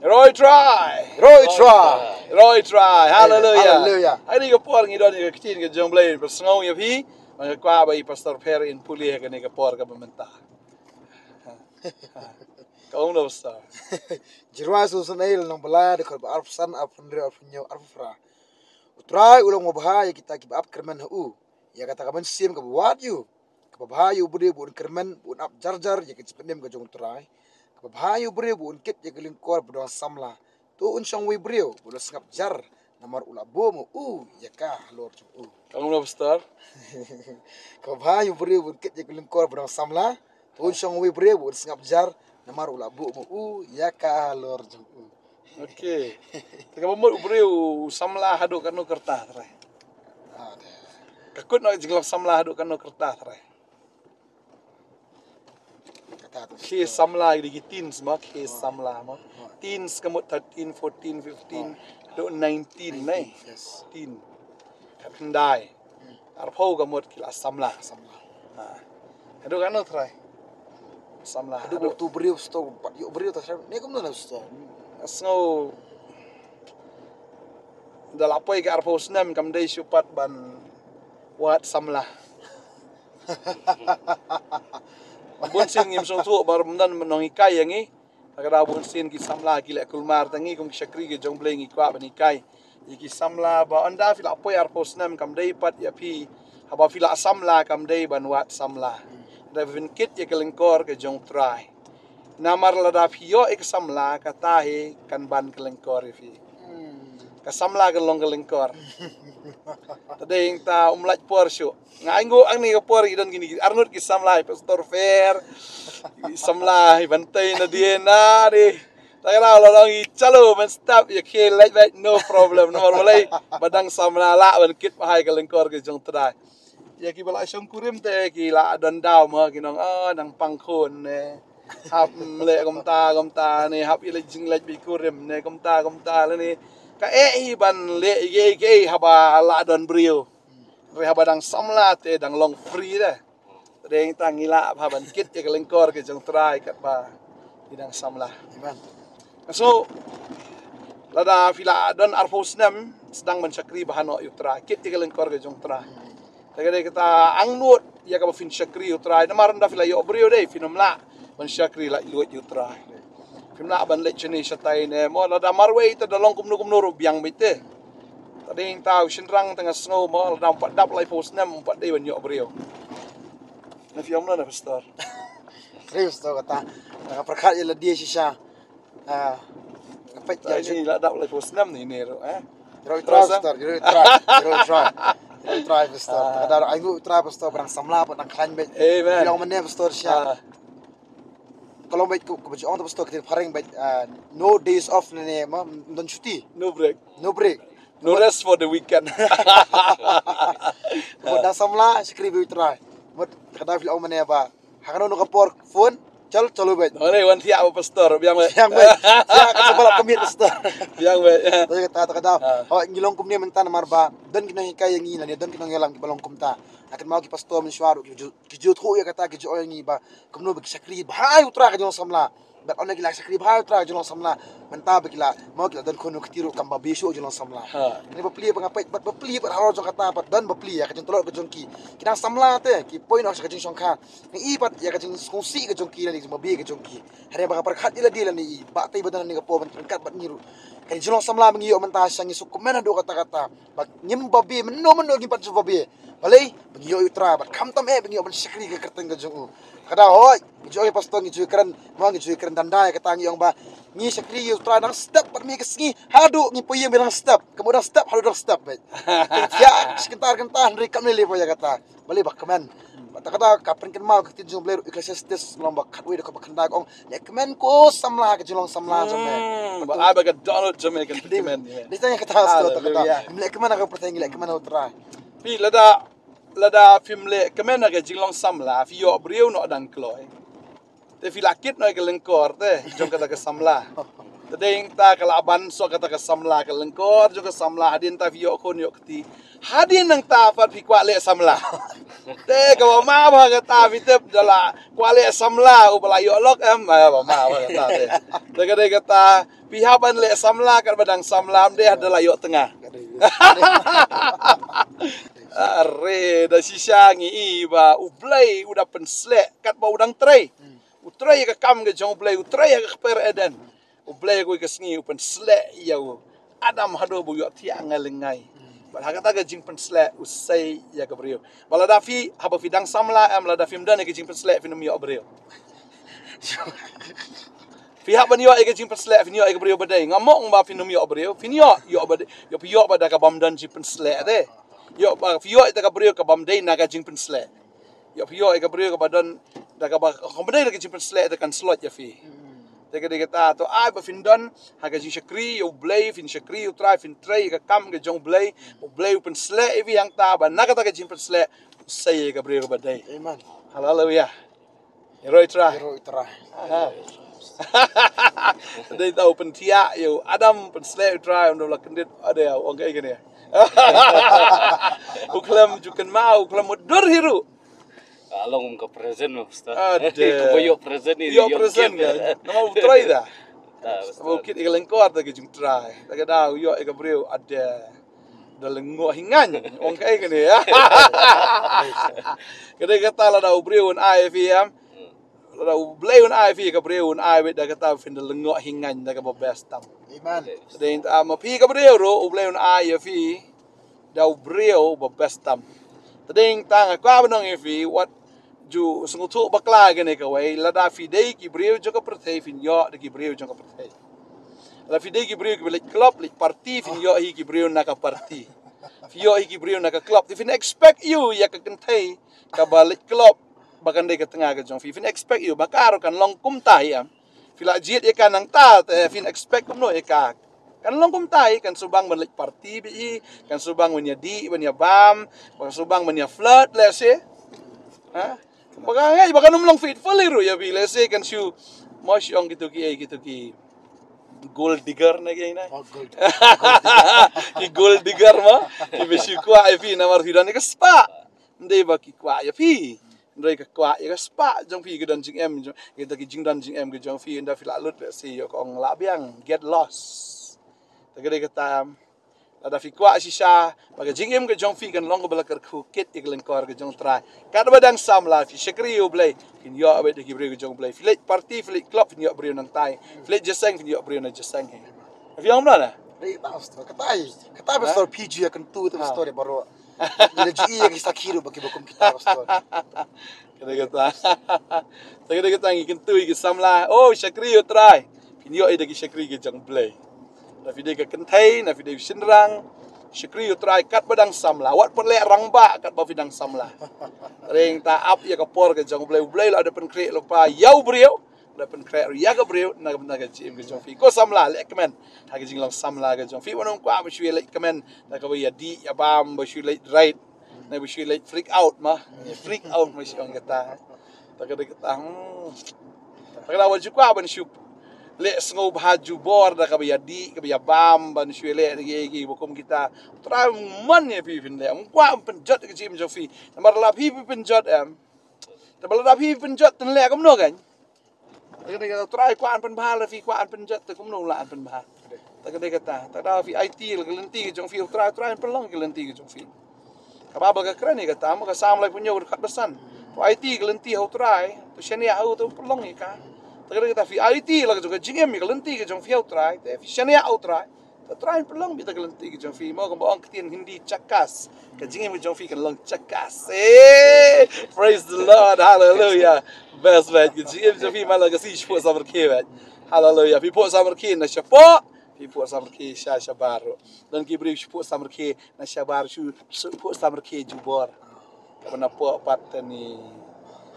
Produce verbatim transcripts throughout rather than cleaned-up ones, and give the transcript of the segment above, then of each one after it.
Roi trai. Roi trai. Roi trai. Haleluya. Haleluya. Hynrei ka por ngi don ïa ka ktien ka jong U Blei, ba sngew ïa phi. Nga kwah ba i Pastor Pher in pule ha kane ka por kaba mynta. Ka ong da Pastor. Jirwa su san ail nang bala de kor ba arf san arf hynriew arf hynñiew arf phra. U Trai u long ba bha ïa kita kiba ap kyrmen ha u. Ïa kata ka mynsiem kaba wad ïa u. Kaba bha ïa u briew ba un kyrmen, ba un ap jar jar ïa ka jingpynim ka jong U Trai. Kaba bha ïa u briew ba un kit ïa ka lyngkor ba don samla. To un shong wei briew ba un sngap jar, namar u la buh ma u ïa ka halor jong u. Ka long na Pastor. Kaba bha ïa u briew ba un kit ïa ka lyngkor ba don samla. To un shong wei briew ba un sngap jar, namar u la buh ma u ïa ka halor jong u. Okay. Te kaba mut u briew u samla haduh katno kyrta trai. Ah, de. Ka kut noh jinglong samla haduh katno kyrta trai. Kata tu. Khi samla di ki teens ma, khi samla ma. Teens ka mut thirteen, fourteen, fifteen, haduh nineteen ne. Yes. Teen. Ka khyndai. Arphew ka mut ki la samla. Samla. Ha. Haduh katno trai. Samla. Haduh tu briew sto, pat ïoh briew ta trai. Ne kumno na sto. Sngew da la poi ka arphew snem kam dei shuh pat ban wad samla. Bun sien ngim sngewthuh ba ym don nonghikai ïa ngi. Ka da bun sien ki samla ki leh kulmar, tang ngi kum ki shakri ki jong U Blei ngi kwah ban hikai ïa ki samla ba ynda phi la poi arphew snem kam dei pat ïa phi. Haba phi la samla kam dei ban wad samla. Da phin kit ïa ka lyngkor ka jong U Trai. Namar lada phi ïoh ïa ka samla, kata hi kan ban ka lyngkor ïa phi. Ka samla kan long ka lyngkor. Ta dei ta um lait por shuh. Nga ainguh ang ni ka por i don kini arngut ki samla, i Pastor Fair. I samla i Bantai na dia na di. Ta kala la long i chalo man stop ïa ki lait bait, no problem. Namar balei ba dang samla la ban kit ba hai ka lyngkor ka jong U Trai. Ïa ki ba la shong kurim te ki la don daw ma ki nong, ah, nang pang khun ne. Hap, mm, leh kumta kumta ne, hap ïa leh jingleh bad kurim ne, kumta kumta lane. Ka eh hi ban leh ïa ki, ki haba la don briew. Re haba dang samla te dang long free de. Te dang tang ngi lah ban kit ïa ka lyngkor ka jong U Trai katba ngi dang samla. Amen. So, lada phi la don arphew snem sdang ban shakri bha noh ïa U Trai, kit ïa ka lyngkor ka jong U Trai. Te ka dei kata angnud ïa kaba phin shakri ïa U Trai. Namar ynda phi la ïoh briew dei phin ym lah ban shakri laitluid ïa U Trai. Phim lah ban leit shane shatai ne, mo lada marwei te da long kumno kumno ruh biang beit te. Ta dei ta u shynrang te nga sngew mo lada ym pat dap laiphew snem ym pat dei ban ïoh briew. Na phi ong na, na Pastor. True Pastor kata. Nga pyrkhat ïa lade shisha. Ah, ka peit ïa. Ni la dap laiphew snem ni ne ruh, eh. Roi trai Pastor, roi trai, roi trai. Roi trai Pastor. Ta ka da ai ngu trai Pastor, ba dang samla, ba dang khlaiñ beit. Amen. Bilang mane Pastor sha. Ka long beit ku, ku ba jong ta Pastor, ka tin phareng beit, ah, no days off ne ne ma, don chuti. No break. No break. No rest for the weekend. Ba dang samla, shakri beit trai. Mut ka da bilang mane ba. Ha kano kano ka por phone, chal, chalo beit. Ore, wan thiah ba Pastor, biang beit. Biang beit. Thiah ka sabar ka miet Pastor. Biang beit. Ta ka da, ta ka da. Ho, ngi long kumne mynta namar ba don ki nonghikai ïa ngi lane, don ki nongïalam kiba long kumta. Hakan ma ki Pastor mynshuwa ruh ki ju, ki ju thuh ïa kata, ki ju ong ïa ngi ba kumno ba ki shakri bha ïa U Trai ka jinglong samla. Bad ynda ki la shakri bha ïa U Trai ka jinglong samla, mynta ba ki la, mo ki la don khun kti ruh kam babe shuh ka jinglong samla. Ni bapli ba nga peit, bad bapli bad halor jong kata, bad don bapli ïa ka jingtlot ka jong ki. Ki dang samla te, ki poi noh sha ka jingshongkha. Ngi i pat ïa ka jingsngewsih ka jong ki, lane ka jingbabe ka jong ki. Hynrei ba nga pyrkhat ïa lade lane i, ba tei ba don lane ka por ban pyrkhat bad ngi ruh. Ka jinglong samla ba ngi ïoh mynta sha ngi sngewkmen haduh katta katta. Ba ngim babe, mynno mynno ngim pat ju babe. Balei, ba ngi ïoh ïa U Trai, bad khamtam eh, ba ngi ïoh ban shakri ka kyrteng ka jong u. Ka da hoi, ngi ju ïa Pastor, ngi ju kren, mo ngi ju kren danda ïa kata ngi ong ba. Ngi shakri ïa U Trai dang step, bad mi ka sngi, haduh ngi poi ïa mi dang step. Ka mut dang step, haduh dang step, beit. Ïa, shi kynta ar kynta, hynrei kam lei lei poi ïa kata. Balei ba kmen. Ba ta ka da ka pyrkhat ma ka ktien jong U Blei ruh Ecclesiastes lynnong ba khatwei dkhot ba khyndai ka ong. Leh kmen ko samla ha ka jinglong samla jong me. Hmm, ba ai ba ka download jong me ka kmen. Ni tang ïa kata Pastor ta ka da. Haleluya. Leh kmen ha ka pyrthei ngi leh kmen ha U Trai. Phi lada, lada phim leh kmen ha ka jinglong samla, phi ïoh briew noh dang kloi. Te phi la kit noh ïa ka lyngkor te jong kata ka samla. Te dei ta ka la ban shuh kata ka samla, ka lyngkor jong ka samla, hadien ta phi ïoh khun ïoh kti. Hadien nangta pat phi kwah leh samla. Te kaba ma ba kata phi tip da la kwah leh samla uba la ïoh lok em, eh, ba ma ba kata te. Te ka dei kata phi hap ban leh samla katba dang samla ym dei da la ïoh tnga. Are da shisha ngi i ba U Blei u da pynsleh katba u dang trei. U trei ka kam ka jong U Blei, u trei ka kper Eden. U Blei kawei ka sngi u pynsleh ïa u Adam haduh ba u ïoh thiah ngai lyngngai. Bad ha kata ka jingpynsleh u sei ïa ka briew. Ba lada phi haba phi dang samla em, lada phim don ïa ka jingpynsleh phin ym ïoh briew. Phi hap ban ïoh ïa ka jingpynsleh phin ïoh ïa ka briew ba dei. Nga mut ba phin ym ïoh briew, phin ïoh, ïoh ba dei, ïoh phi ïoh ba da ka bym don jingpynsleh de. Ïoh ba phi ïoh ïa ka briew ka bym dei na ka jingpynsleh. Ïoh phi ïoh ïa ka briew kaba don da kaba, kaba dei da ka jingpynsleh te kan slot ïa phi. Te ka dei kata to ai ba phin don ha ka jingshakri ïa U Blei, phin shakri ïa U Trai, phin trei ïa ka kam ka jong U Blei. U Blei u pynsleh ïa phi hangta ba na kata ka jingpynsleh u sei ïa ka briew kaba dei. Amen. Haleluia. Hero U Trai. Hero U Trai. Aha. Dei tau pynthiah ïa u Adam, pynsleh U Trai, um dei la kyndit, ade, ong kaei kane. U khlem ju kynmaw, u khlem mutdur hi ruh. Ka long ka present mo, Pastor. Ade. Ka ba ïoh present ni, ïoh present ka. Namar U Trai da. Namar u kit ïa ka lyngkor da ka jingtrai. Da ka dei u ïoh ïa ka briew, ade. Da lyngngoh hi ngaiñ. Ong kaei kane ïa. Ka dei kata lada u briew un ai ïa phi em. Lada U Blei un ai ïa phi ka briew un ai beit da kata phin da lyngngoh hi ngaiñ da kaba best tam. Amen. Dei ta ma phi ka briew ruh U Blei un ai ïa phi da u briew ba best tam. Te dei tang ka ba nong ïa phi wat ju sngewthuh bakla kane kawei, lada phi dei ki briew jong ka pyrthei phin ïoh da ki briew jong ka pyrthei. Lada phi dei ki briew kiba leit club, leit party, phin ïoh hi ki briew na ka party. Phi ïoh hi ki briew na ka club. Te phin expect ïa u ïa ka kynthei kaba leit club ba kan dei ka tnga ka jong phi. Phin expect ïa u ba ka ruh kan long kumta hi em. Phi la jied ïa ka nangta te phin expect kumno ïa ka. Kan long kumta hi, kan shu bang ban leit party beit hi, kan shu bang ban ïa dih, ban ïa bam, kan shu bang ban ïa flirt lehse. Ha? Ba ka ngai ba kan ym long faithful hi ruh ïa phi lehse kan shu mo shu ong kito ki ei kito ki gold digger na ki ei na. Oh, gold. Ki gold digger mo. Ki ba shu kwah ïa phi namar phi don ïa ka spah. Ym dei ba ki kwah ïa phi. Hynrei ka kwah ïa ka spah jong phi ka don jingem jong, kita ki jingdon jingem ka jong phi, ynda phi la lut lehse ïoh ka ong lah biang, get lost. Te ka dei kata lada phi kwah shisha ba ka jingim ka jong phi kan long kaba la kyrkhu kit ïa ka lyngkor ka jong U Trai. Katba dang samla phi shakri ïa U Blei, phin ïoh beit da ki briew ka jong U Blei. Phi leit party, phi leit club, phin ïoh briew nangtai. Phi leit jingïaseng, phin ïoh briew na jingïaseng hi. Phi ong kumno na? Ei, Pastor, kata ai. Kata ai, Pastor, phi ju ïa kyntu te, Pastor, ïa baroh. Ngi la ju ïa ki sakhi ruh ba ki ba kum kita, Pastor. Kata kata. Kata kata ngi kyntu ïa ki samla. Oh, shakri ïa U Trai. Phin ïoh ïa da ki shakri ki jong U Blei. Na phi dei ka kynthei, na phi dei u shynrang. Shakri ïa U Trai katba dang samla. Wat pat leh rangbah katba phi dang samla. Ring ta ap ïa ka por ka jong U Blei, U Blei la da pynkhreh lypa ïa u briew. La pynkhreh ruh ïa ka briew na ka bynta ka jingim ka jong phi. Ko samla leh kmen ha ka jinglong samla ka jong phi. Wat nym kwah ba shu leh kmen na kaba ïa dih ïa bam, ba shu leh ride. Na ba shu leh freak out ma. Freak out ma shu ong kata. Ta ka dei kata. Hmm. Ta ka dei wat ju kwah ban shu leh sngewbha jubor da kaba ïa dih, kaba ïa bam, ban shu leh ki ki ba kum kita. Trai man ïa phi phin leh. Ym kwah pynjot ka jingim jong phi. Namar la phi pynjot em. Te ba la da phi pynjot te leh kumno kan. Ta ka dei kata U Trai kwah pynbha, la phi kwah pynjot te kumno la pynbha. Ta ka dei kata, ta da phi aiti la ka lynti ka jong phi U Trai, U Trai pynlong ka lynti ka jong phi. Ka Baibl ka kren ïa kata, ma ka Salm laiphew hynñiew ka dkhot ba san. To aiti ka lynti ha U Trai, to shaniah ha u to pynlong ïa ka. Ta ka dei kata phi aiti la ka jong ka jingim ïa ka lynti ka jong phi ha U Trai, te phi shaniah ha U Trai. Te U Trai un pynlong beit ïa ka lynti ka jong phi mo, kumba ong ka ktien Hindi chakas. Ka jingim ka jong phi kan long chakas. Eh, praise the Lord. Hallelujah. Best beit ka jingim jong phi, man la ka sngi shu phuh samrkhie beit. Hallelujah. Phi phuh samrkhie na shapoh, phi phuh samrkhie sha shabar. Don ki briew shu phuh samrkhie na shabar, shu, shu phuh samrkhie jubor. Kaba napoh pat te ni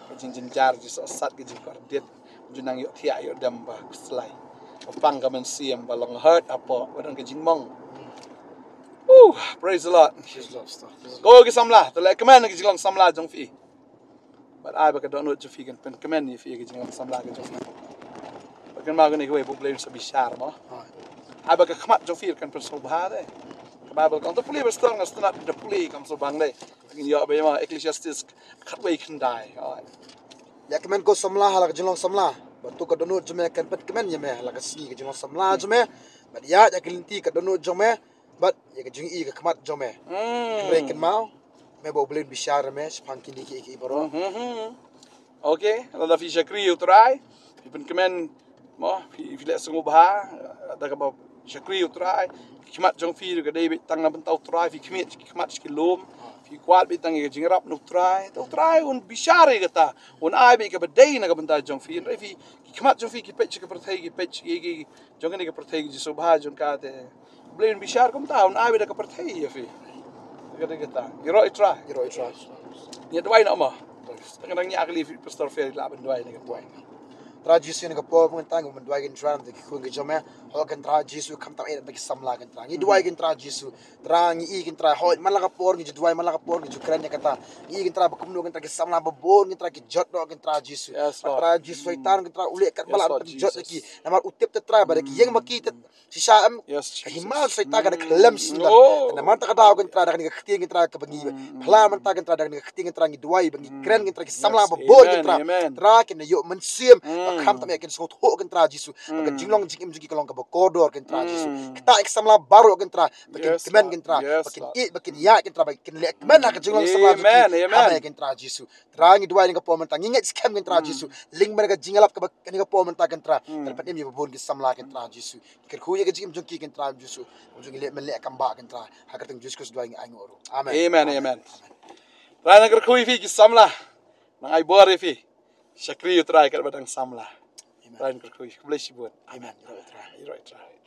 ka jingjynjar, jingsat, ka jingkordit. Ju nang ïohthiah ïohdem ba khuslai. Ba pang ka mynsiem, ba long hurt hapoh, ba don ka jingmong. Uh, praise the Lord. Praise the Lord, Pastor. Praise the Lord. Ko ki samla, to leh kmen ka jinglong samla jong phi. Bad ai ba ka dohnud jong phi kan pynkmen ïa phi ka jinglong samla ka jong phi. Bad kynmaw kane kawei, U Blei un sa bishar mo. Ai ba ka khmat jong phi kan pynsngewbha te. Bible kong to pule ba stong, nga sngewtynnat da pule kam sngewbang dei. Ngin ïoh ba ïa ma Ecclesiastes khatwei khyndai. Ïa kmen ko samla ha la ka jinglong samla. Bad to ka dohnud jong me kan pynkmen ïa me ha la ka sngi ka jinglong samla jong me. Bad ïa ïa ka lynti ka dohnud jong me. Bad ïa ka jingïohi ka khmat jong me. Hynrei kynmaw, me ba U Blei un bishar ïa me shaphang kine kiei kiei baroh. Okay, lada phi shakri ïa U Trai, phi pynkmen, mo, phi, phi leh sngewbha, da kaba shakri ïa U Trai, ki khmat jong phi ruh ka dei beit tang na bynta U Trai, phi khmih ki khmat sha ki lum, phi kwah beit tang ïa ka jingïarap na U Trai, te U Trai un bishar ïa kata, un ai beit kaba dei na ka bynta jong phi, hynrei phi, ki khmat jong phi ki peit sha ka pyrthei, ki peit sha ki, ki, jong kane ka pyrthei, ki jingsngewbha jong ka te. Blei un bishar kumta, un ai beit da ka pyrthei ïa phi. Ka dei kata. Ïaroh ïa U Trai. Ïaroh ïa U Trai. Ngi duwai noh mo. Tang ngi ïa kali phi Pastor Fer lah ban duwai na ka duwai. Trai Jisu, na ka por mynta ngi duwai ïa U Trai na ki khun ki jong me. Hok ïa U Trai Jisu, khamtam eh na ki samla ïa U Trai. Ngi duwai ïa U Trai Jisu. Trai ngi ïohi ïa U Trai, hooid man la ka por ngi ju duwai, man la ka por ngi ju kren ïa kata. Ngi ïohi ïa U Trai ba kumno ïa U Trai ki samla ba bun ïa U Trai ki jot noh ïa U Trai Jisu. Yes, Lord. Trai Jisu, Soitan ïa U Trai u leh katba lah ban jot ïa ki. Namar u tip te Trai ba da ki ïeng ma ki te shisha em. Ka hima Soitan ka da khlem sngewdon. Namar ta ka daw ïa U Trai da kane ka ktien ïa U Trai kaba ngi phla mynta ïa U Trai da kane ka ktien ïa U Trai ngi duwai ba ngi kren ïa U Trai ki samla ba bun ïa U Trai. Trai kin da ïoh mynsiem ba khamtam eh kin sngewthuh ïa U Trai Jisu. Ba ka jinglong jingim jong ki ka long kaba kordor ïa U Trai Jisu. Kita ki samla baroh ïa U Trai. Ba kin kmen ïa U Trai, ba kin ïeit, ba kin ïaid ïa U Trai, ba kin leh kmen ha ka jinglong samla jong ki. Amen. Amen. Ïa U Trai Jisu. Trai ngi duwai ïa kane ka por mynta, ngi ngeit skhem ïa U Trai Jisu. Lyngba ka jingïalap kaba ïa kane ka por mynta ïa U Trai. Trai pynïap ïa ba bun ki samla ïa U Trai Jisu. Kyrkhu ïa ka jingim jong ki ïa U Trai Jisu. Jong ki leh men leh kam ba ïa U Trai. Ha ka kyrteng Jisu Khrist duwai ngi ai nguh ruh. Amen. Amen. Amen. Trai ngi kyrkhu ïa phi ki samla. Nang ai bor ïa phi. Shakri ïa U Trai katba dang samla. Trai ngi kyrkhu ïa phi. Khublei shibun. Amen. Ïaroh ïa U Trai. Ïaroh ïa U Trai.